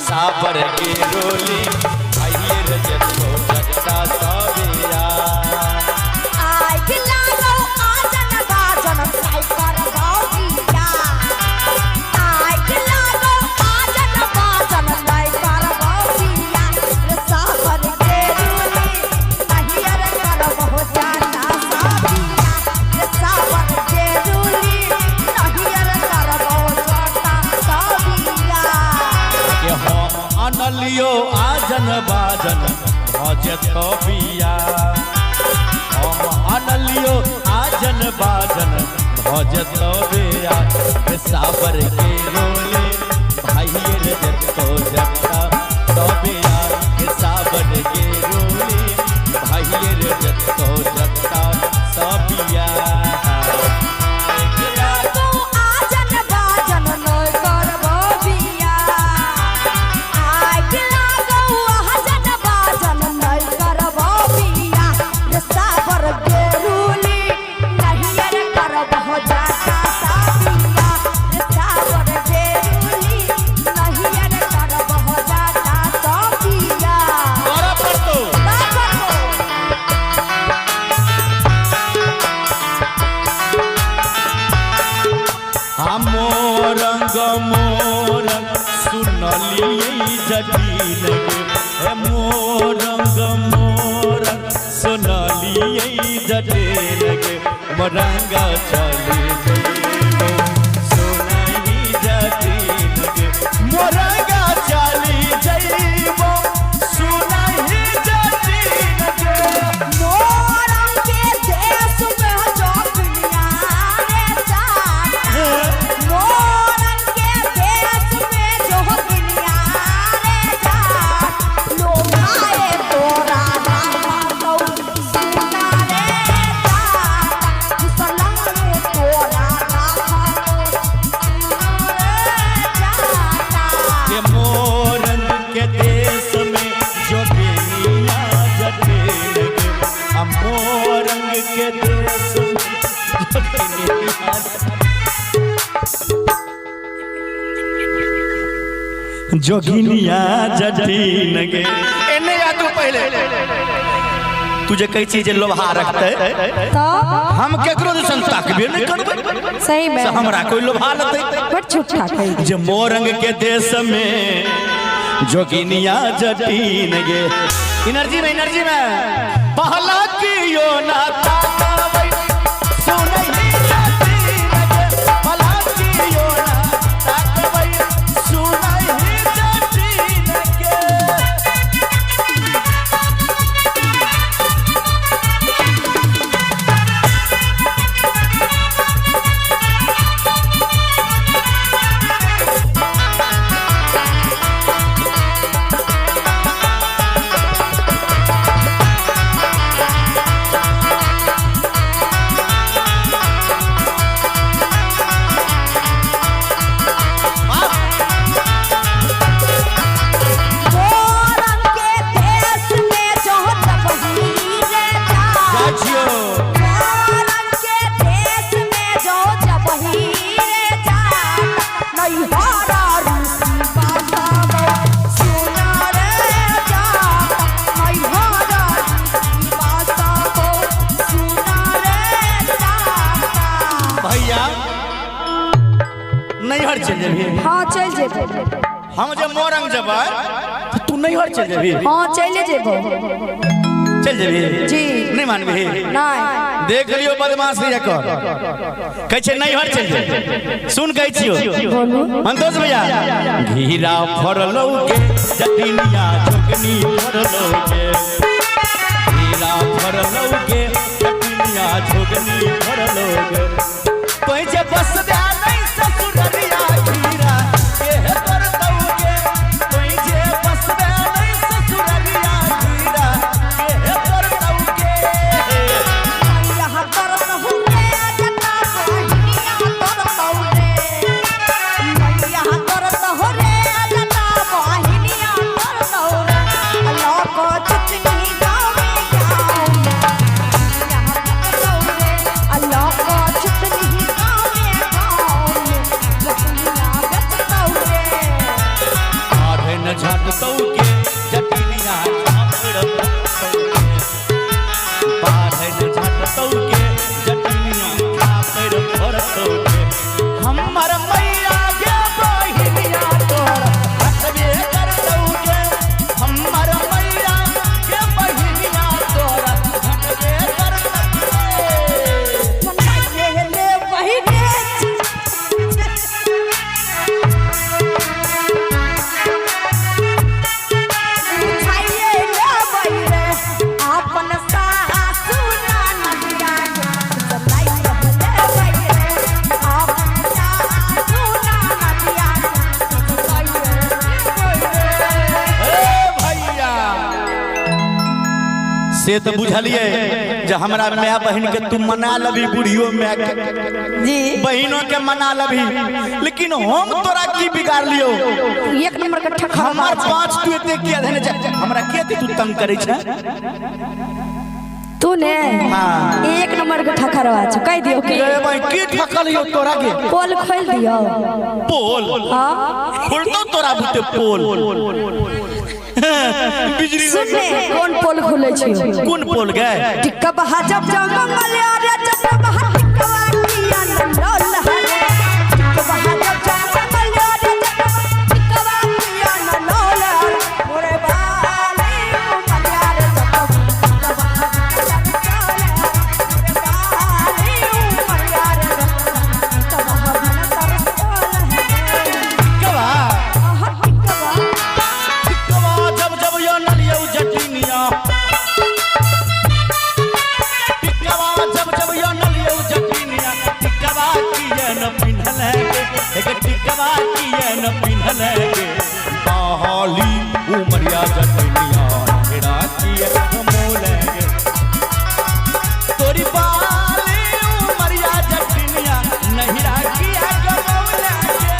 साबर के रोली भाइये रे जतो जटा सबिया। आग लागो आजन बाजन साई कर भौजिया। आग लागो आजन बाजन साई कर भौजिया। रे साबर के रूली नहीं रे करब हो जाता साबिया। रे साबर के रूली नहीं रे करब हो जाता साबिया। के हम अनलियो आजन बाजन भजत बिया। हम अनलियो आजन बाजन भजत बिया। रे साबर के रोले भाइये रे जतो जटा सबिया। रे साबर के रोले भाइये रे जतो जटा सबिया। लागो आजन बाजन नय करब बिया। आग लागो आजन बाजन नय करब बिया। रे साबर के रूली नहीं रे करब हो जाता साबिया। रे साबर के रूली नहीं रे करब हो जाता साबिया। करऽ पड़तौ। का करबो? मोरंग मोरंग सुनलियै जटिन गे। हे मोरंग मोरंग सुनलियै जटिन गे। मोरंग चली जइबो सुनही जटिन गे। मोरंग चली जइबो सुनही जटिन गे। मोरंग के देश में जोगिया रे जाता। मोरंग के देश में जोगिया रे जाता। लोभाए तोरा रामा कौ सुना रे जाता। कुशलाए तोरा रामा कौ सुना रे जाता। के मोरंग के देश में जोगिनिया जटिन गे। आ मोरंग के देश में जोगिनिया जोगिनिया जटिन गे। एने आ तू पहले तू जे कहै छी जे लोभा रखतै तो हम केकरो दिसन ताकबे नहि करबै। सही में से हमरा कोई लोभा लेतै। बड़ झूठा कही। जे मोरंग के देश में जोगिनिया जटिन गे। एनर्जी में एनर्जी में पहला कियो ना ताकाबै सुनही जटिन गे। पहला कियो ना ताकाबै सुनही जटिन गे। मोरंग के देश में जो जबही रे जा। जाइ छियौ। मोरंग के देश में जो जबही रे जा। नैहर रूसी बासब सुना रे जा। नैहर रूसी बासब सुना रे जाता। भैया नैहर चलि जेबही? हाँ चलि जेबो। हम जे मोरंग जेबै तऽ तू नैहर चलि जेबही? हाँ चलि जेबो। चलि जेबही? जी। नहि मानबही? नहीं। देख लियो बदमाशी एकर। कहै छै नैहर चलि जेबै। सुन कहै छियौ। बोलू। संतोष भैया घीरा फरलौ के जटिनिया जोगनी फरलौ के। घीरा फरलौ के जटिनिया जोगनी फरलौ के। पैसे बस दे नहीं ससुररिया घीरा के करतौ के। पैसे बस दे नहीं ससुररिया घीरा के करतौ के। यहाँ करत हूँ रे जता बहिनिया करत हूँ रे। यहाँ करत हूँ रे जता बहिनिया करत हूँ रे। लोको चुटनी गाँव में गाँव में। यहाँ करत हूँ रे लोको चुटनी गाँव में गाँव से तऽ बुझलियै जे हमरा माय बहिन के तू मना लबी, बुढ़ियो माय के जी। बहिनों के मना लबी, लेकिन हम तोरा की बिगाड़ लियो? एक नंबर के ठका। हमर पाँच तू एते किया धने छै? हमरा किया तू तंग करै छै? तू ने हाँ। एक नंबर के ठकरवा छौ, कह दियो के। रे भाई, की ठकल यो तोरा के? पोल खोल दियो। पोल? हाँ। खोलतो तोरा बुते पोल। बिजली। सुन ने, कोन पोल खोले छियो? कोन पोल गए? टिक्का बहा जब जब मंगल रे जब बहा टिक्का किया नंदोल हरे। टिक्का बहा जब जब मंगल रे जब टिक्का किया नंदोल हरे। मोरे बाली उमरिया रे जब टिक्का बहा जब चले। मोरे बाली उमरिया रे जब टिक्का बहा भन तरसोल हरे। टिकवा। आहा टिक्का। टिकवा जब जब यो नलियो जटिनिया। टिकवा जब जब यो नलियो जटिनिया। टिकवा किया न पिन्हल के, एक टिकवा किया न पिन्हल के। बहाली उमरिया जटिनिया, हेरा किया मोल के। तोरी बाली उमरिया जटिनिया, नहिरा किया गमौल के।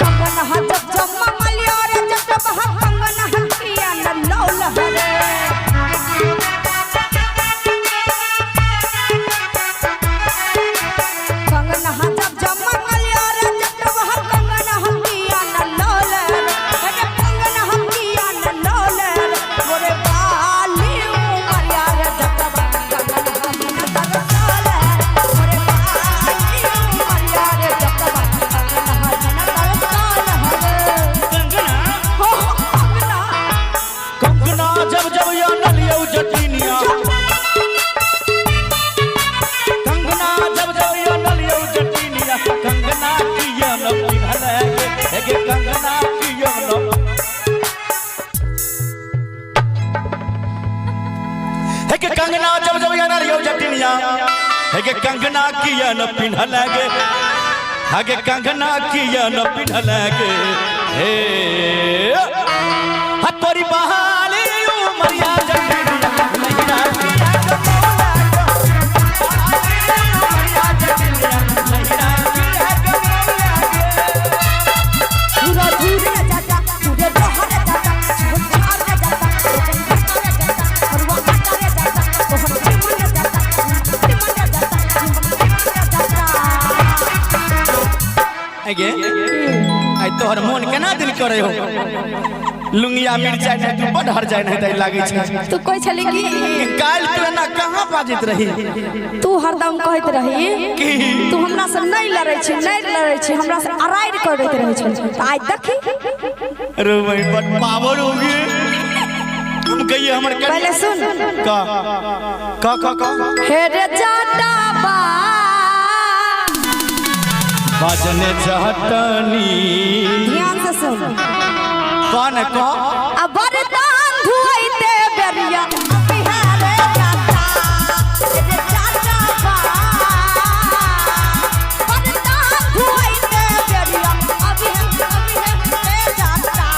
कंगन हा जब जब मंगलिया रे जब जब हा कंगन हा किया नंदोल हरे। कंगन हा जब जब मंगलिया रे जब जब हा कंगन हा किया नंदोल हरे। अरे कंगन हा किया नंदोल हरे। मोरे बाली उमरिया रे जब जब कंगन हा नंदोल हरे। मोरे बाली उमरिया रे जब जब कंगन हा नंदोल हरे। कंगना। हो कंगना। कंगना जब जब यो नलियो जटिनिया। कंगना जब जब यो नलियो जटिनिया। कंगना किया न पिन्हल के, हे कंगना किया न, हे के कंगना जब जब यो नलियो जटिनिया। हे के कंगना किया न पिन्हल के, हे के कंगना किया न पिन्हल के। हे हतोरी बहाली उमरिया जटिनिया, नहिरा किया गमौला के। उमरिया जटिनिया, नहिरा किया गमौला के। पूरा दूर न जाता, पूरे बाहर जाता, छोड़ न जाता, चंदा जाता, और वो काटा जाता, बहुत मन जाता, मन जाता, मन जाता। आगे आइ तोहर मोन केना दिल करे हो? लुंगिया मिरचाइ नहीं तू बड हर जाय नहीं तै लागै छै। तू कहै छली कि कि काल्हि तू एना कहाँ बाजैत रही? तू हरदम कहैत रही की? तू हमरा से नहीं लड़ै छी, नहीं लड़ै छी, हमरा से अराइर करैत रहै छल। तऽ आइ देखी। अरे भाई, बड पावर हो गए। हम कहिए हमर पहले सुन। का का का का? हे रे जाटा बा बाजने चहटनी। ध्यान से सुन। कौन है कौ? अब बरदान धोइते बेरिया बिहारे जाता। रे जाता बा बरदान धोइते बेरिया अभी अभी जाता।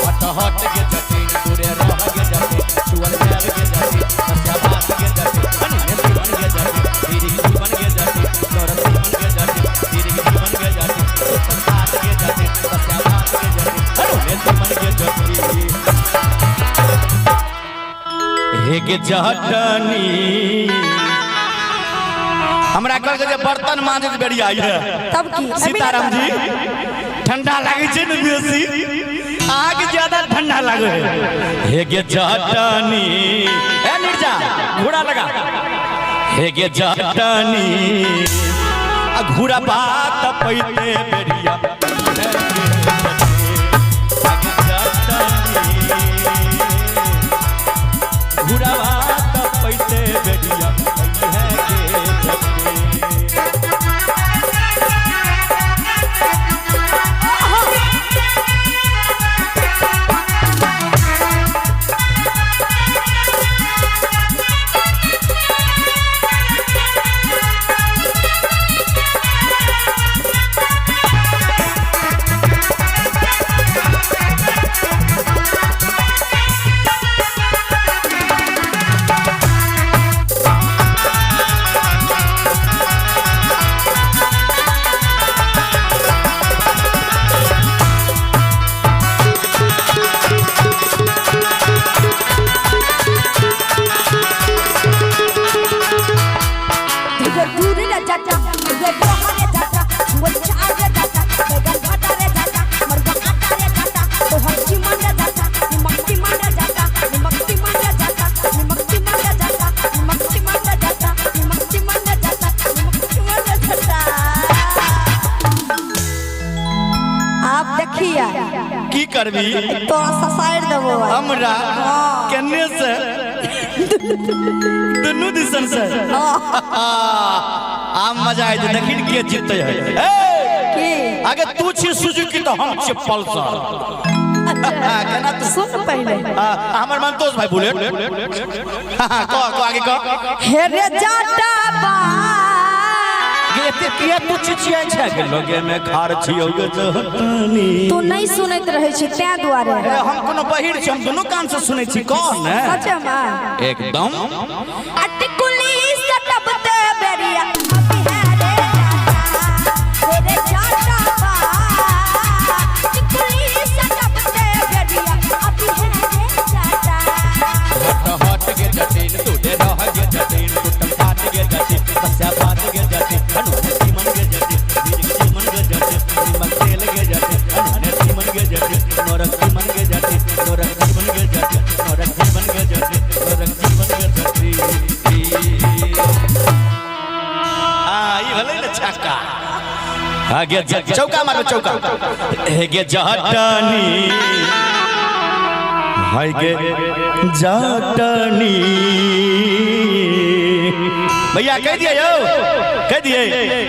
हट हट के जटिन, दूरे रह के जटिन, छुअल जाव के जटिन, सत्या बात के जटिन, अनने जीवन के जटिन, धीरे जीवन के जटिन, दौरत जीवन के जटिन, धीरे जीवन के जटिन, संसार के जटिन, सत्या बात के जटिन, अनने जीवन के जटिन। हे के जटनी, हमरा कहल के जे बर्तन मांजत बेरिया आई है। तब की? सीताराम जी, ठंडा लागै छै ने बेसी? आग ज्यादा ठंडा लागे है। हे गे जटनी, ए निर्जा घोड़ा लगा। हे गे जटनी, आ घुरा बात पैते बेरिया। हे गे जटनी। आब देखिया की करबी? तोरा ससारि देबो आइ। हमरा केने से दुनू दिसन से आम मजा आइ देखिन के जीतै है। ए की आगे तू छी सुजुकी तो हम छी पल्सर। केना तू सुन पहिले। हमर मंतोष भाई बुलेट। कह कह आगे कह। हे रे जाटा बा एते किया तू चिचियाइ छै? के लगे में खार छियौ गे जहतनी। तू नहीं सुनैत रहै छी तैं दुआरे। हम कोनो बहिर छी, हम दुनू कान से सुनै छी। कह ने सच में एकदम। अटकुली सटबते बेरिया अभी है रे जाटा, हे रे जाटा बा। टिकुली सटबते बेरिया अभी है रे जाटा। हट हट गे जटिन तूने रह गे जटिन टूटल फाट गे जटिन बस्या फाट गे जटिन अनुने सीमन गे जटिन बीज सीमन गे जटिन निमक तेल गे जटिन अनुने सीमन गे जटिन नरक सीमन गे जटिन नरक सीमन गे जटिन नरक सीमन गे जटिन नरक सीमन गे जटिन। आ ई भले ने छक्का आगे चौका मारो चौका। हे गे जटनी हाय गे जटनी। भैया कह दिए यो कह दिए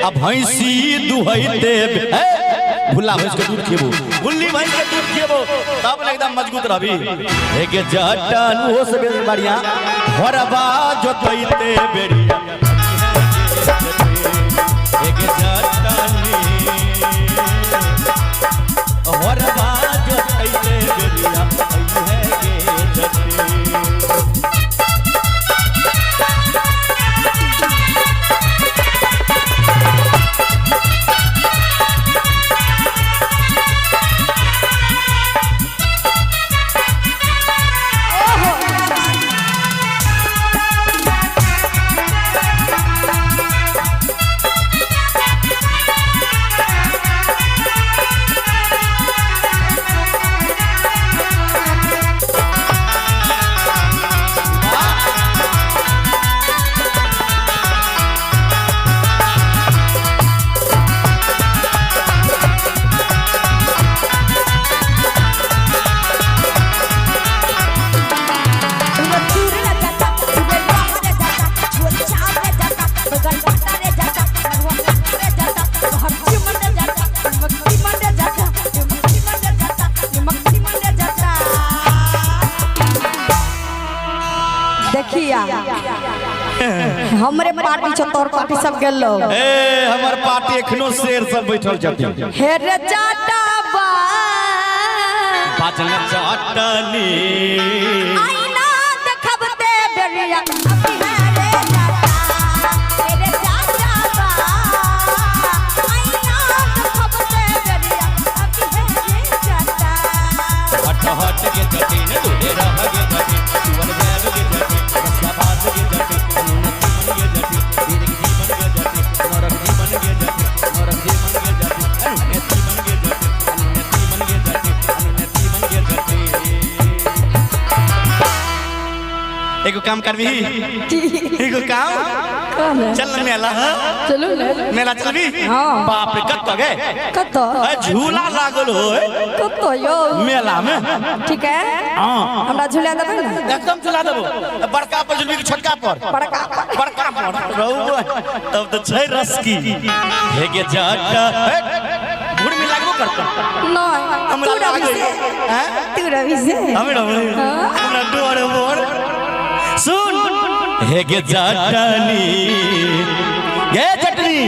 अब भैंसी दुहैते भुल्ला भैंस के दूध खेबो, भुल्ली भैंस के दूध खेबो तब एकदम मजबूत रहबी। हे गे जटन ओ से बेस बढ़िया हरबा जोतैते बेरिया। हे गे जटनी हरबा जोतैते बेरिया है गे जटनी। देखिया हमरे पार्टी छो तोर पार्टी सब गेलो। ए हमर पार्टी एखनो शेर सब बैठल छथिन। हे रे जाटा बा बाजल चटनी आईना देखबते बेरिया अभी है रे जाटा, हे रे जाटा बा। आईना देखबते बेरिया अभी है रे जाटा। हट हट के जटिन दूरे रह गे जटिन सुअर जाब गे जटिन रस्ता भात गे जटिन अनुन जीवन गे जटिन वीर जीवन गे जटिन नरक जीवन गे जटिन नरक जीवन गे जटिन अनुने जीवन गे जटिन अनुने जीवन गे जटिन अनुने जीवन गे जटिन। एगो काम करबी? एगो काम चल ना मेला। चलू ने मेला चलबी? हाँ। बाप रे कत गए कत झूला लागल होय कत यो मेला में। ठीक है हाँ हमरा झूला देबै ना? एकदम झूला देबो। बड़का पर झूलबी कि छोटका पर? बड़का पर। बड़का पर रहू तब तो छै रस की। हे गे जटा घुड़ में लागबो करता नहीं हमरा तू रवि लागै से। हैं तू रवि से हमरा हमरा डोर बोर सुन। हे गे जटनी गे जटनी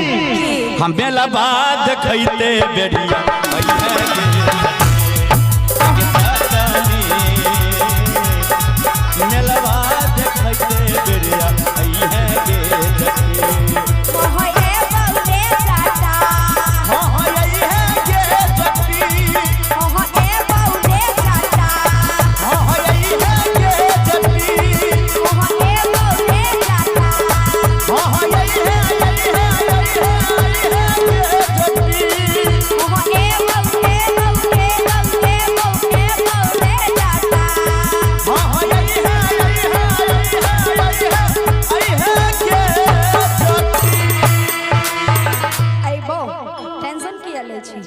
हम मेला बाद खैते बेरिया। मेला बाद खैते बेरिया है गे जटनी। मोह ए बौरे जाटा। हाँ यही है गे जटनी। मोह ए बौरे जाटा। हाँ यही है गे जटनी। मोह ए बौरे जाटा। हाँ यही है यही है यही है यही है गे जटनी। मोह ए बौरे बौरे बौरे बौरे बौरे जाटा। हाँ यही है यही है यही है यही है यही है गे जटनी। अइबो टेंशन किया ले छी।